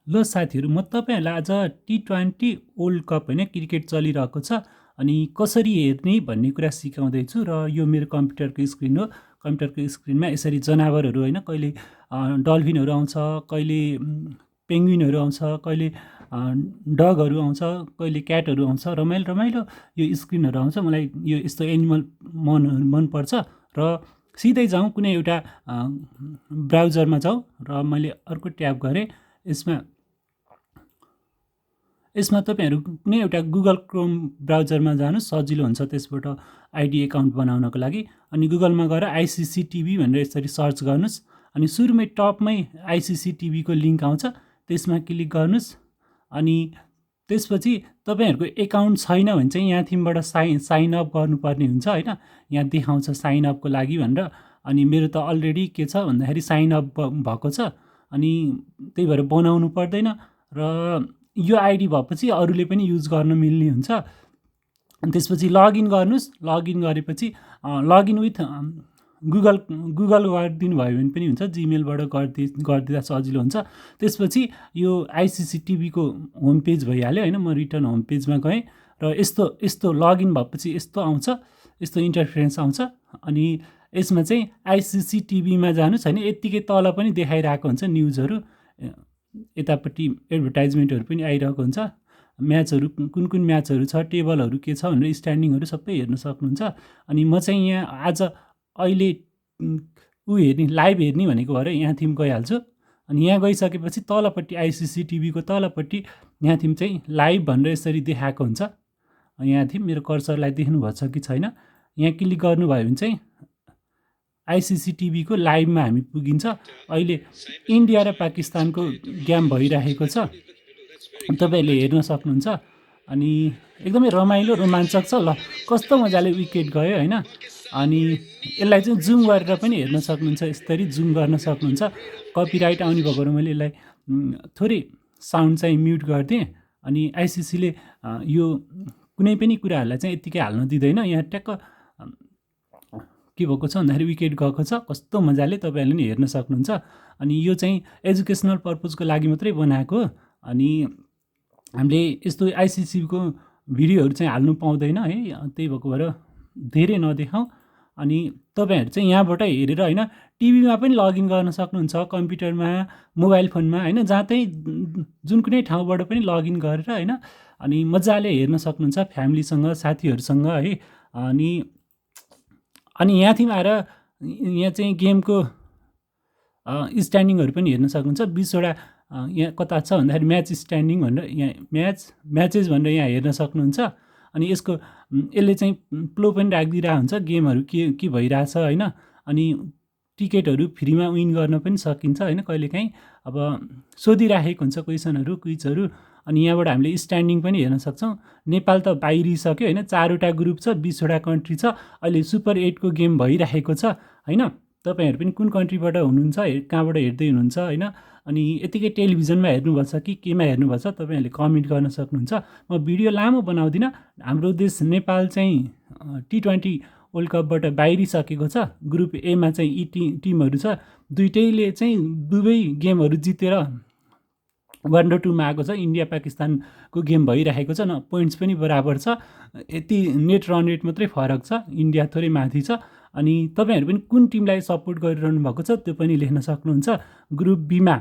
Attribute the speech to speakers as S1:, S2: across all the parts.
S1: ल साथीहरू, म तपाईँहरूलाई आज T20 वर्ल्ड कप होइन क्रिकेट चलिरहेको छ अनि कसरी हेर्ने भन्ने कुरा सिकाउँदैछु। र यो मेरो कम्प्युटरको स्क्रिन हो। कम्प्युटरको स्क्रिनमा यसरी जनावरहरू होइन, कहिले डल्फिनहरू आउँछ, कहिले पेङ्गुइनहरू आउँछ, कहिले डगहरू आउँछ, कहिले क्याटहरू आउँछ, रमाइलो रमाइलो यो स्क्रिनहरू आउँछ। मलाई यो यस्तो एनिमल मनपर्छ। र सिधै जाउँ कुनै एउटा ब्राउजरमा जाउँ र मैले अर्को ट्याब गरेँ। यसमा तपाईँहरू कुनै एउटा गुगल क्रोम ब्राउजरमा जानुहोस्, सजिलो हुन्छ त्यसबाट आइडी एकाउन्ट बनाउनको लागि। अनि गुगलमा गएर आइसिसी टिभी भनेर यसरी सर्च गर्नुहोस्। अनि सुरुमै टपमै आइसिसी टिभीको लिङ्क आउँछ, त्यसमा क्लिक गर्नुहोस्। अनि त्यसपछि तपाईँहरूको एकाउन्ट छैन भने चाहिँ यहाँ थिमबाट साइन अप गर्नुपर्ने हुन्छ होइन। यहाँ देखाउँछ साइन अपको लागि भनेर। अनि मेरो त अलरेडी के छ भन्दाखेरि साइन अप भएको छ, अनि त्यही भएर बनाउनु पर्दैन। र यो आइडी भएपछि अरूले पनि युज गर्न मिल्ने हुन्छ। अनि त्यसपछि लगइन गर्नुहोस्। लगइन गरेपछि लगइन विथ गुगल गरिदिनु भयो भने पनि हुन्छ, जिमेलबाट गरिदिँदा सजिलो हुन्छ। त्यसपछि यो आइसिसी टिभीको होम पेज भइहाल्यो होइन। म रिटर्न होम पेजमा गएँ र यस्तो लगइन भएपछि यस्तो आउँछ, यस्तो इन्टरफेरेन्स आउँछ। अनि यसमा चाहिँ आइसिसी टिभीमा जानुहोस् होइन, यत्तिकै तल पनि देखाइरहेको हुन्छ न्युजहरू, यतापट्टि एडभर्टाइजमेन्टहरू पनि आइरहेको हुन्छ। म्याचहरू कुन कुन म्याचहरू छ, टेबलहरू के छ भनेर स्ट्यान्डिङहरू सबै हेर्न सक्नुहुन्छ। अनि म चाहिँ यहाँ आज अहिले हेर्ने लाइभ हेर्ने भनेको भएर यहाँ थिम गइहाल्छु। अनि यहाँ गइसकेपछि तलपट्टि आइसिसी टिभीको तलपट्टि यहाँ थिम चाहिँ लाइभ भनेर यसरी देखाएको हुन्छ। यहाँ थिम मेरो कर्सरलाई देख्नुभएको छ कि छैन, यहाँ क्लिक गर्नुभयो भने चाहिँ आइसिसी टिभीको लाइभमा हामी पुगिन्छ। अहिले इन्डिया र पाकिस्तानको गेम भइरहेको छ, तपाईँहरूले हेर्न सक्नुहुन्छ। अनि एकदमै रमाइलो रोमाञ्चक छ। ल कस्तो मजाले विकेट गयो होइन। अनि यसलाई चाहिँ जुम गरेर पनि हेर्न सक्नुहुन्छ, यसरी जुम गर्न सक्नुहुन्छ। कपिराइट आउने भएर मैले यसलाई थोरै साउन्ड चाहिँ म्युट गरिदिएँ। अनि आइसिसीले यो कुनै पनि कुराहरूलाई चाहिँ यत्तिकै हाल्न दिँदैन। यहाँ ट्याक्क के भएको छ भन्दाखेरि विकेट गएको छ, कस्तो मजाले तपाईँहरूले नि हेर्न सक्नुहुन्छ। अनि यो चाहिँ एजुकेसनल पर्पजको लागि मात्रै बनाएको हो। अनि हामीले यस्तो आइसिसीको भिडियोहरू चाहिँ हाल्नु पाउँदैन है, त्यही भएको भएर धेरै नदेखाउँ। अनि तपाईँहरू चाहिँ यहाँबाट हेरेर होइन, टिभीमा पनि लगइन गर्न सक्नुहुन्छ, कम्प्युटरमा, मोबाइल फोनमा होइन, जहाँ चाहिँ जुन कुनै ठाउँबाट पनि लगइन गरेर होइन, अनि मजाले हेर्न सक्नुहुन्छ फ्यामिलीसँग, साथीहरूसँग है। अनि यहाँ थिम आएर यहाँ चाहिँ गेमको स्ट्यान्डिङहरू पनि हेर्न सक्नुहुन्छ। 20वटा यहाँ कता छ भन्दाखेरि म्याच स्ट्यान्डिङ भनेर यहाँ म्याचेस भनेर यहाँ हेर्न सक्नुहुन्छ। अनि यसले चाहिँ प्लो पनि राखिदिरहेको हुन्छ, गेमहरू के भइरहेछ होइन। अनि टिकटहरू फ्रीमा विन गर्न पनि सकिन्छ होइन। कहिलेकाहीँ अब सोधिराखेको हुन्छ क्वेसनहरू, क्विजहरू। अनि यहाँबाट हामीले स्ट्यान्डिङ पनि हेर्न सक्छौँ। नेपाल त बाहिरिसक्यो होइन, 4वटा ग्रुप छ, 20वटा कन्ट्री छ। अहिले सुपर 8को गेम भइरहेको छ होइन। तपाईँहरू पनि कुन कन्ट्रीबाट हुनुहुन्छ, कहाँबाट हेर्दै हुनुहुन्छ होइन। अनि यतिकै टेलिभिजनमा हेर्नुभएको छ कि केमा हेर्नुभएको छ, तपाईँहरूले कमेन्ट गर्न सक्नुहुन्छ। म भिडियो लामो बनाउँदिनँ। हाम्रो देश नेपाल चाहिँ T20 वर्ल्ड कपबाट बाहिरिसकेको छ। ग्रुप एमा चाहिँ यी टिमहरू छ, दुइटैले चाहिँ दुवै गेमहरू जितेर 1-2मा आएको छ। इन्डिया पाकिस्तानको गेम भइरहेको छ, पोइन्ट्स पनि बराबर छ, यति नेट रन रेट मात्रै फरक छ, इन्डिया थोरै माथि छ। अनि तपाईँहरू पनि कुन टिमलाई सपोर्ट गरिरहनु भएको छ त्यो पनि लेख्न सक्नुहुन्छ। ग्रुप बीमा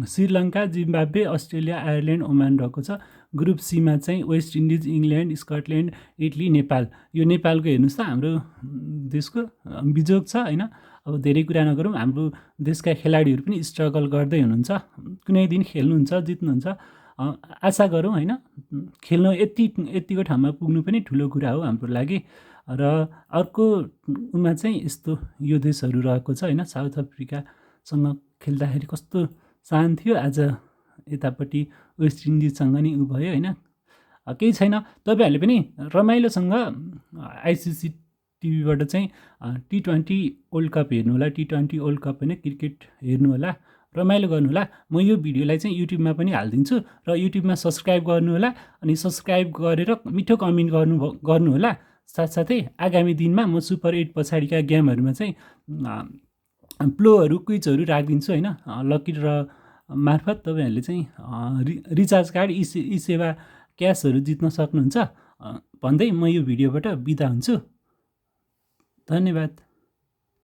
S1: Sri Lanka, Zimbabwe, Australia, Ireland, Oman रहेको छ। ग्रुप सीमा चाहिँ West Indies, England, Scotland, Italy, Nepal. यो नेपालको हेर्नुहोस् त, हाम्रो देशको बिजोग छ होइन। अब धेरै कुरा नगरौँ, हाम्रो देशका खेलाडीहरू पनि स्ट्रगल गर्दै हुनुहुन्छ, कुनै दिन खेल्नुहुन्छ, जित्नुहुन्छ, आशा गरौँ होइन। खेल्नु यतिको ठाउँमा पुग्नु पनि ठुलो कुरा हो हाम्रो लागि। र अर्कोमा चाहिँ यस्तो यो देशहरू रहेको छ होइन। साउथ अफ्रिकासँग खेल्दाखेरि कस्तो शान थियो, आज यतापट्टि वेस्ट इन्डिजसँग नि उ भयो होइन। केही छैन, तपाईँहरूले पनि रमाइलोसँग आइसिसी टिभीबाट चाहिँ T20 वर्ल्ड कप हेर्नु होला। T20 वर्ल्ड कप होइन, क्रिकेट हेर्नु होला, रमाइलो गर्नु होला। म यो भिडियोलाई चाहिँ युट्युबमा पनि हालिदिन्छु र युट्युबमा सब्सक्राइब गर्नु होला। अनि सब्सक्राइब गरेर मिठो कमेन्ट गर्नु होला। साथसाथै आगामी दिनमा म सुपर 8 पछाडिका गेमहरूमा चाहिँ प्लोहरू, क्विजहरू राखिदिन्छु होइन। लकी र मार्फत तपाईँहरूले चाहिँ रिचार्ज कार्ड ई सेवा क्यासहरू जित्न सक्नुहुन्छ भन्दै म यो भिडियोबाट बिदा हुन्छु। धन्यवाद।